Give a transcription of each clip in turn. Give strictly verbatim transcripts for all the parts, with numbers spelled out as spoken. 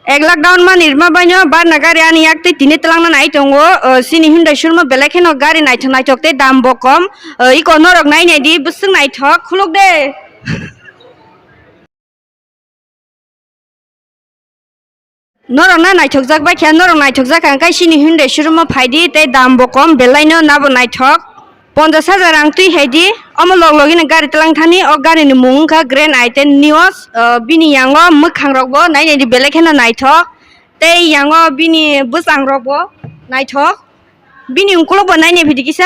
Ek lakh down mani rima baino barna gari ani yak tei tini twlangna nai tongo. O, chini Hyundai showroom o belai kheno gari naithok naithok tei dam bo kom. O, iko norok nai nai di, bwswk naithok, khuluk de. Norok na naithokjak bai khe, norok naithokjak kha, hwnkhe chini Hyundai showroom o phai di, tei dam bo kom, belai no nabo naithok. Ponchash hajar rang twi hai di, omo log logino gari twlang thani, o gari ni mung wngkha Grand i ten Neo, o, bini yango mwkhang rok bo nai nai di belai kheno naithok, tei yango bini bwsang rok bo naithok, bini ukulok bo nai nai phi di kisa,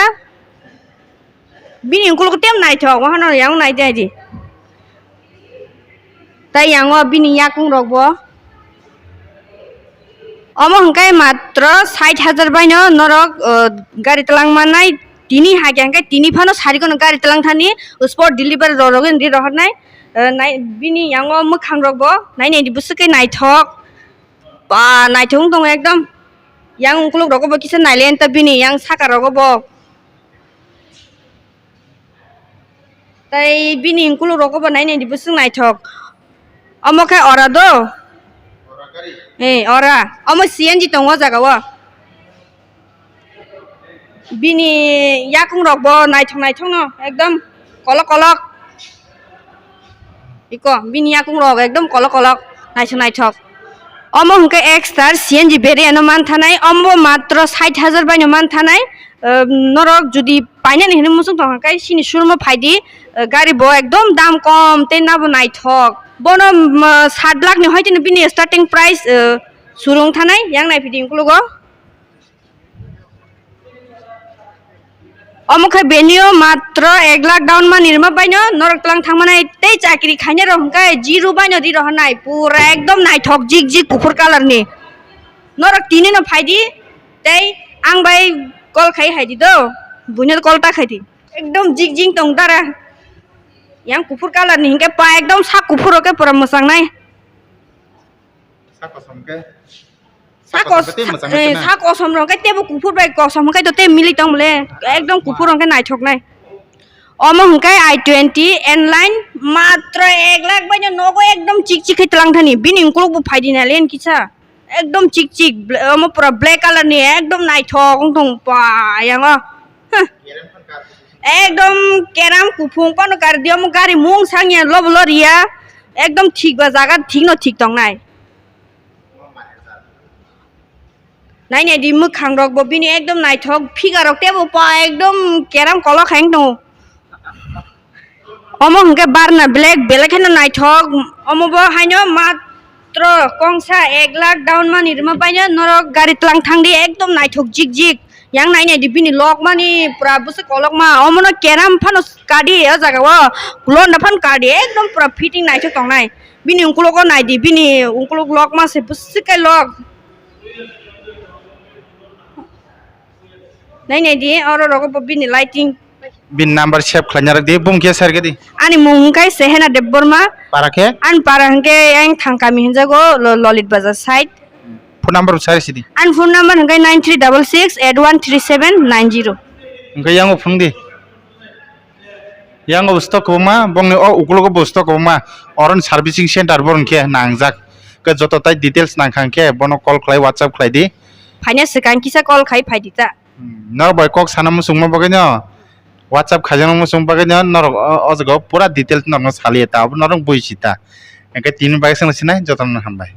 bini ukulok tem naithok, wahano yang nai di, nai di. Tei yango bini yakung rok bo. Omo hwnkhe matro sait hajar baino norok, o, gari twlang mannai. Tini hai khe hwnkhe tini phano sari kono gari twlang thani spot delivery rw rwgwi ri rohornai. O, nai, bini yango mwkhang rok bo nai nai di bwswk khe naithok. Ba, naithok wng tongo ekdom. Yang ukulok rogo bo kisa nailai ta bini yang saka rogo bo. Tei bini ukulok rogo bo nai nai di bwswk naithok. Omo khe ora do? Eh, ora. Omo C N G tongo o jaga o. Bini yakung rok bo naithok naithok no, ekdom kolok kolok. Iko, bini yakung rok ekdom kolok kolok, naithok naithok. Omo hwnkhe extra C N G variant no manthanai, omo matro sait hajar baino manthanai. Ehm, norok jodi painani hinwi muchung tongkha khe chini showroom o phai di, eh, gari bo ekdom dam kom tei nabo naithok. Bono, mm, sat lakh ni hoiteno bini starting price, eh, surung thanai, yang nai phi di ukulok o. Omo khe benio matro ek lakh down mani rima baino norok twlang thangmanai tei chakri khainai rok hwnkhe zero baino ri rohornai pura ekdom naithok jik jik kuphur colour ni. Norok tini no phai di tei ang bai call khai hai di do, buino call ta khai di. Ekdom jik jik tong dara. Yang kuphur colour ni hwnkhe pa ekdom sak kuphur rok khe pura mwchang nai. Sak kosom khe? Sa kos-, sa kosom khe tei mwchang sa-, eh, nai sa kosom rok khe tebo kuphur bai kosom khe to tei mili tong bole. Ekdom kuphur rok khe naithok nai. Omo hwnkhe i twenty N line matro ek lakh bai no nogo ekdom chik chik khe twlang thani. Bini ukulok bo phai di nai len kisa. Ekdom chik chik, ble-, omo pura black colour ni ekdom naithok wng tong pa yang o. Huh. Ekdom keram kuphung phano kar di, omo gari mung sang ya lobo lo riya. Ekdom thik ba jaga thik no thik tong nai. Nai nai di mwkhang rok bo bini ekdom naithok, figure rok tebo pa ekdom keram kolok hai wng tongo. Omo hwnkhe barna black, belai kheno naithok. Omo bo haino matro kongsa ek lakh down mani rima baino norok gari twlang thangdi, ekdom naithok jik jik. Yang nai nai di bini lok mani pura bwswk kolokma. Omono keram phano kadi o jaga o. Londa phano kadi, ekdom pura fitting naithok tongnai. Bini ungkulok o nai di, bini ungkulok lok ma se bwswk kai lok. Nai nai di, oro rogo bo bini lighting. Bini number save khlaina rwdi, bung khe sar khe di. Ani mung hwnkhe Sehena Debbarma. Para khe? Ani para hwnkhe yang Thangkami hinjago, Lo-, Lolit Bazar side. Phone number bo sar sidi. Ani phone number hwnkhe nine three double six eight one three seven nine zero. Hwnkhe yango phone di. Yango bo stock kwbangma, bongni o ukulogo bo stock kwbangma. Oro ni servicing center bo hwnkhe nangjak. Khe joto tai details nangkha hwnkhe bono call khlai, WhatsApp khlai di. Phaina swkang kisa call khai phai di ta. Hmm, norok bai kok sana muchungma bagwi no, WhatsApp khaijakna muchung bagwi no, norok o, o jaga o pura details norokno saliya ta, abo norok buisi ta. Hwnkhe tini bagwi swngna sinai, jotono hambai.